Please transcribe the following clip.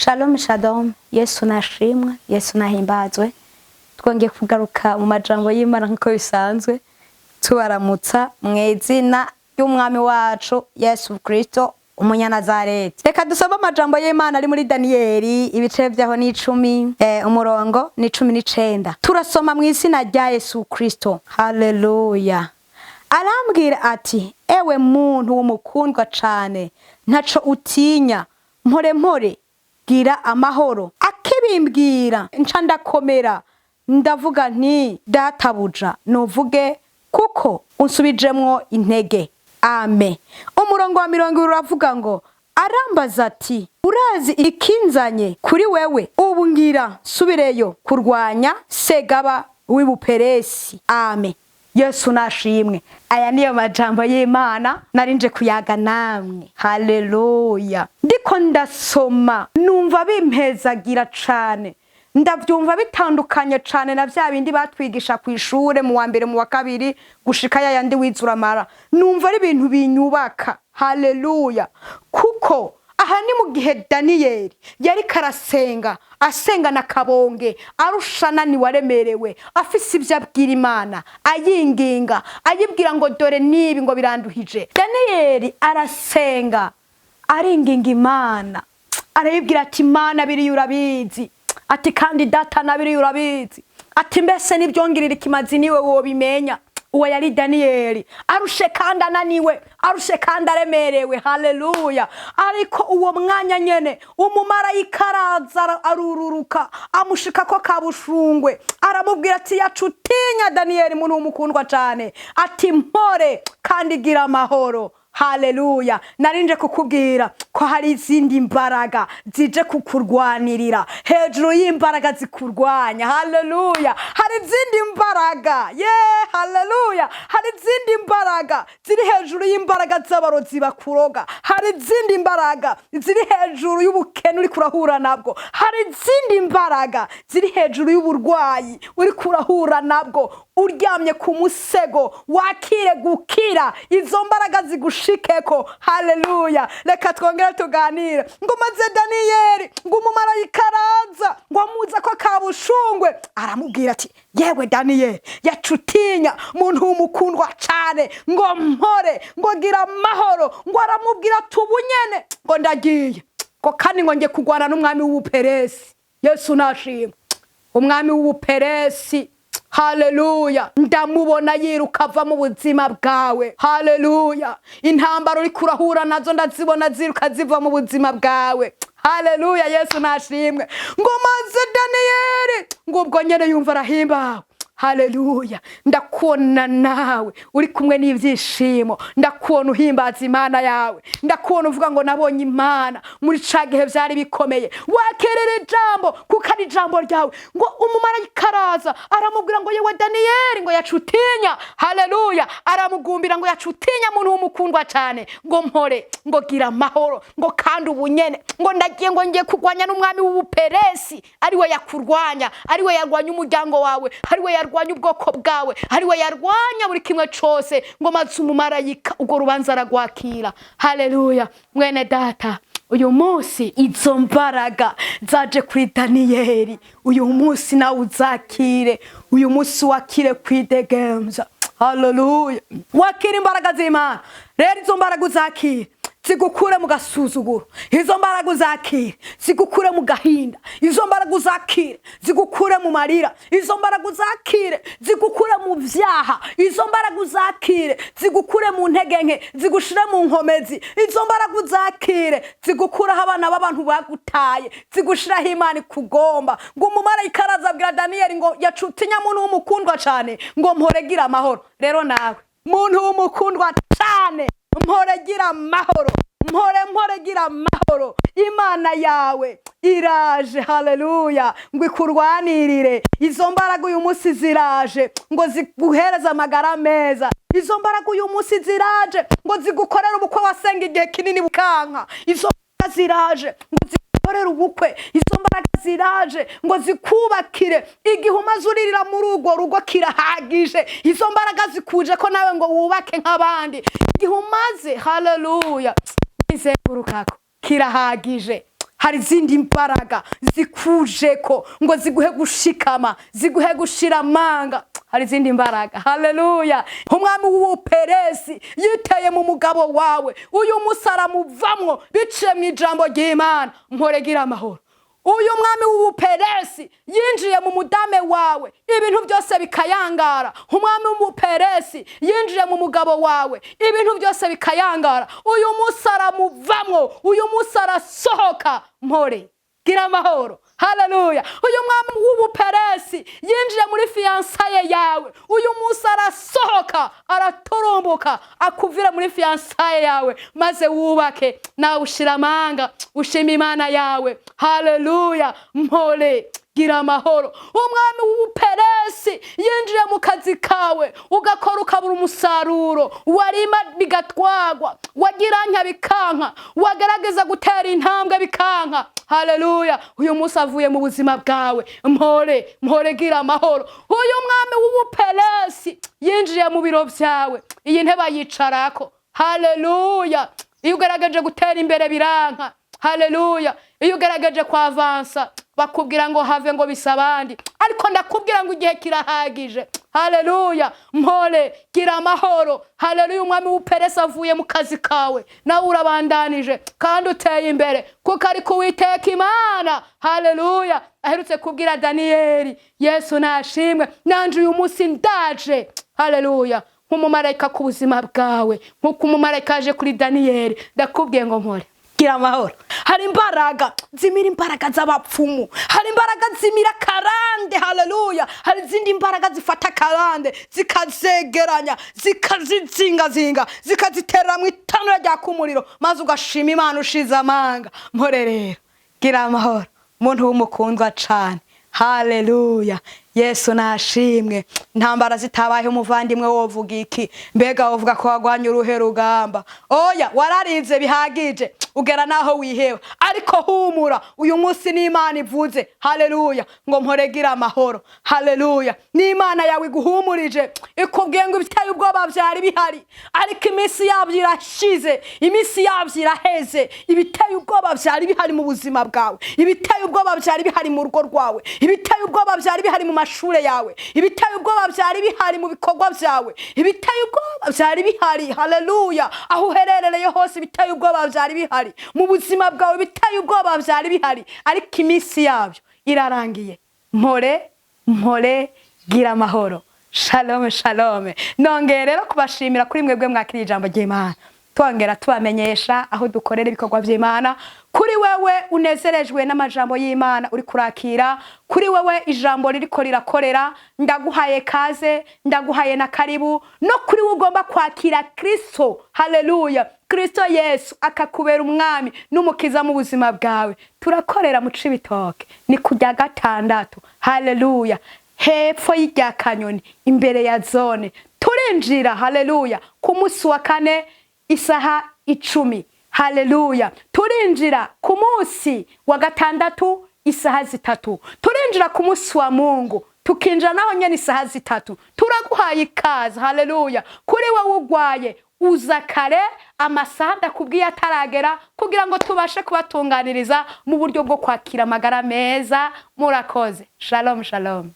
Shalom shalom, Yesu nashimwe, Yesu nahimbazwe. Twongeye kugaruka mu majambo y'Imana nk'uko bisanzwe, tubaramutsa mu izina ry'Umwami wacu Yesu Kristo Umunyanazareti. Reka dusome amajambo y'Imana ari muri Daniyeli, ibice vyaho ni 10, umurongo ni 19. Turasoma mu izina rya Yesu Kristo. Haleluya. Arambwira ati: "Ewe muntu w'umukundwa cane, ntaco utinya, mpore mpore, gira amahoro." Akibimbwira nca ndakomera, ndavuga nti: "Databuja, nuvuge, kuko unsubijemwo intege." Ame. Umurongo wa 20 uravuga ngo: "Arambaza ati: 'Urazi ikinzanye kuri wewe? Ubu ngira nsubireyo kurwanya segaba w'Ibuperesi.'" Ame. Yesu nashimwe. Aya niyo majambo y'Imana narinje kuyaga namwe. Haleluya. Ndiko ndasoma numva bimpezagira cane, ndavyumva bitandukanye cane na vya bindi batwigisha ku ishure mu wa mbere, mu wa kabiri, gushika yayandi wizuramara. Numva ari ibintu binyubaka. Haleluya. Kuko aha ni mu gihe Daniyeli yariko arasenga, asenga na kabonge, arusha ananiwe, aremerewe, afise ivyo abwira Imana, ayinginga, ayibwira ngo: "Dore nibi," ngo "biranduhije." Daniyeli arasenga, aringinga Imana, arayibwira ati: "Imana, biriya urabizi," ati: "Kandi data, na biriya urabizi," ati: "Mbese nibyongerera ikimazi niwe wobimenya." Uwo yari Daniyeli, arushe kandi ananiwe, arushe kandi aremerewe. Haleluya. Ariko uwo mwanya nyene umumarayika araza, arururuka, amushikako kabushungwe, aramubwira ati: "Yacu utinya, Daniyeli muntu w'umukundwa cane," ati: "Mpore kandi gira amahoro." Haleluya. Narinje kukubwira ko hari izindi mbaraga zije kukurwanirira hejuru y'imbaraga zikurwanya. Haleluya. Hari izindi mbaraga ye, haleluya. Hari izindi mbaraga ziri hejuru y'imbaraga z'abarozi bakuroga. Hari izindi mbaraga ziri hejuru y'ubukene uri kurahura nabwo. Hari izindi mbaraga ziri hejuru y'uburwayi uri kurahura nabwo uryamye ku musego. Wakire gukira, izo mbaraga zigushikeko. Haleluya. Reka twongere tuganire ngo maze Daniyeli, ngo umumarayika araza, ngo amuza ko kabushungwe, aramubwira ati: "Yewe Daniyeli, yacutinya muntu w'umukundwa cane," ngo: "Mpore," ngo: "gira amahoro." Ngo aramubwira ati: "Ubu nyene," ngo: "ndagiye," ngo: "kandi ngo ngiye kurwana n'umwami w'Ubuperesi." Yesu nashimwe. Umwami w'Ubuperesi, haleluya, ndamubona yiruka ava mu buzima bwawe. Haleluya. Intambara uri kurahura nazo ndazibona ziruka ziva mu buzima bwawe. Haleluya. Yesu nashimwe. Ngo maze Daniyeli, ngo ubwo nyene yumva arahimbawe. Haleluya. Ndakubona nawe uri kumwe n'ibyishimo, ndakubona uhimbaza Imana yawe, ndakubona uvuga ngo: "Nabonye Imana muri ca gihe byari bikomeye." Wakerera ijambo kuko ari ijambo ryawe. Ngo umumarayika araza, aramubwira ngo: "Yewe Daniyeli," ngo: "yacutinya." Haleluya. Aramugumbira ngo: "Yacutinya muntu w'umukundwa cyane," ngo: "mpore," ngo: "gira amahoro," ngo: "kandi ubu nyene," ngo: "ndagiye," ngo: "ngiye kurwanya n'umwami w'Ubuperesi," ariwe yakurwanya, ariwe yarwanya umuryango wawe, ariwe yarwanya ubwoko bwawe, ariwe yarwanya buri kimwe cose. Ngo maze umumarayika urwo rubanza aragwakira. Haleluya. Mwene data, uyu munsi izo mbaraga zaje kuri Daniyeli, uyu munsi nawe uzakire. Uyu munsi wakire kwidegemza. Haleluya. Wakire imbaraga z'Imana. Rero izo mbaraga uzakire zigukure mu gasuzuguro. Izo mbaraga uzakire zigukure mu gahinda. Izo mbaraga uzakire zigukure mu marira. Izo mbaraga uzakire zigukure mu vyaha. Izo mbaraga uzakire zigukure mu ntege nke, zigushire mu nkomezi. Izo mbaraga uzakire zigukuraho abana b'abantu bagutaye, zigushiraho Imana ikugomba. Ngo umumarayika araza abwira Daniyeli ngo: "Yacutinya muntu w'umukundwa cane," ngo: "mporegira amahoro." Rero nawe muntu w'umukundwa cane, mporegira amahoro, mpore mporegira amahoro. Imana yawe iraje, haleluya, ngo ikurwanirire. Izo mbaraga uyu munsi ziraje ngo ziguhereze amagara meza. Izo mbaraga uyu munsi ziraje ngo zigukorere ubukwe wasenga igihe kinini bukanka. Izo mbaraga ziraje ngo zigukorere ubukwe. Izo mbaraga ziraje ngo zikubakire. Igihe umaze uririra muri urwo rugo kirahagije. Izo mbaraga zikuje ko nawe ngo wubake nk'abandi. Igihe umaze, haleluya, izengurukako kirahagije. Hari izindi mbaraga zikujeko ngo ziguhe gushikama, ziguhe gushira amanga. Hari izindi mbaraga, haleluya. Umwami w'Ubuperesi yiteye mu mugabo wawe, uyu munsi aramuvamwo biciye mu ijambo ry'Imana. Mporegira amahoro. Uyu mwami w'Ubuperesi yinjiye mu mudame wawe, ibintu byose bikayangara. Umwami w'Ubuperesi yinjiye mu mugabo wawe, ibintu byose bikayangara. Uyu munsi aramuvamwo, uyu munsi arasohoka. Mpore, gira amahoro, haleluya. Uyu mwami w'Ubuperesi yinjiye muri fiançailles yawe, uyu munsi arasohoka, araturumbuka, akuvira muri fiançailles yawe, maze wubake nawe ushira amanga, ushima Imana yawe. Haleluya. Mpore, gira amahoro. Umwami w'Ubuperesi yinjiye mu kazi kawe, ugakora ukabura umusaruro, warima bigatwagwa, wagira bikanka, wagerageza gutera intambwe bikanka. Haleluya. Uyu munsi avuye mu buzima bwawe. Mpore, mpore, gira amahoro. Uyu mwami w'Ubuperesi yinjiye mu biro byawe, iyi ntebe ayicarako. Haleluya. Iyo ugerageje gutera imbere biranka. Haleluya. Iyo ugerageje kwavansa bakubwira ngo have, ngo bisa abandi, ariko ndakubwira ngo igihe kirahagije. Haleluya. Mpore, gira amahoro. Haleluya. Umwami w'Uperesi avuye mu kazi kawe, nawe urabandanije kandi uteye imbere, kuko ari kuwiteka Imana, haleluya, aherutse kubwira Daniyeli. Yesu nashimwe. Nanje uyu munsi ndaje, haleluya, nk'umumarayika ku buzima bwawe, nk'uko umumarayika yaje kuri Daniyeli. Ndakubwiye ngo mpore, gira amahoro. Hari imbaraga zimira imbaraga z'abapfumu, hari imbaraga zimira karande. Haleluya. Hari izindi mbaraga zifata karande, zikazegeranya, zikazizingazinga, zikaziterera mu itanura ryaka umuriro, maze ugashima Imana ushize amanga. Mpore rero, gira amahoro, muntu w'umukundwa cane. Haleluya. Yesu nashimwe. Intambara zitabaye, umuvandimwe, wovuga iki? Mbega wovuga ko wagwanye uruhe rugamba? Oya, wararize bihagije, ugera naho wiheba, ariko humura, uyu munsi n'Imana ivuze, haleluya, ngo mporegira amahoro. Haleluya. N'Imana yawe iguhumurije, ikubwiye ngo ibiteye ubwoba byari bihari, ariko iminsi yabyo irashize, iminsi yabyo iraheze. Ibiteye ubwoba byari bihari mu buzima bwawe, ibiteye ubwoba byari bihari mu rugo rwawe, ibiteye ubwoba byari bihari mu mashure yawe, ibiteye ubwoba byari bihari mu bikorwa byawe, ibiteye ubwoba byari bihari, haleluya, aho uherereye hose, ibiteye ubwoba byari bihari mu buzima bwawe, ibiteye ubwoba byari bihari, ariko iminsi yabyo irarangiye. Mpore, mpore, gira amahoro. Shalom, shalom. Nongeye rero kubashimira kuri mwebwe mwakiriye ijambo ry'Imana, twongera tubamenyesha aho dukorera ibikorwa by'Imana. Kuri wewe unezerejwe n'amajambo y'Imana uri kurakira, kuri wewe ijambo ririko rirakorera, ndaguhaye kaze, ndaguhaye na karibu. No kuri we ugomba kwakira Kristo, haleluya, Kristo Yesu akakubera umwami n'umukiza mu buzima bwawe, turakorera mu Cibitoke, ni kujya gatandatu, haleluya, hepfo y'irya Kanyoni, imbere ya zone. Turinjira, haleluya, ku munsi wa kane isaha 10. Haleluya. Turinjira ku munsi wa gatandatu isaha 3. Turinjira ku munsi wa Mungu, tukinjira naho nyene isaha 3. Turaguhaye ikaze. Haleluya. Kuri wowe ugwaye, uza kare amasaha ndakubwiye ataragera, kugira ngo tubashe kubatunganiriza mu buryo bwo kwakira amagara meza. Murakoze. Shalom, shalom.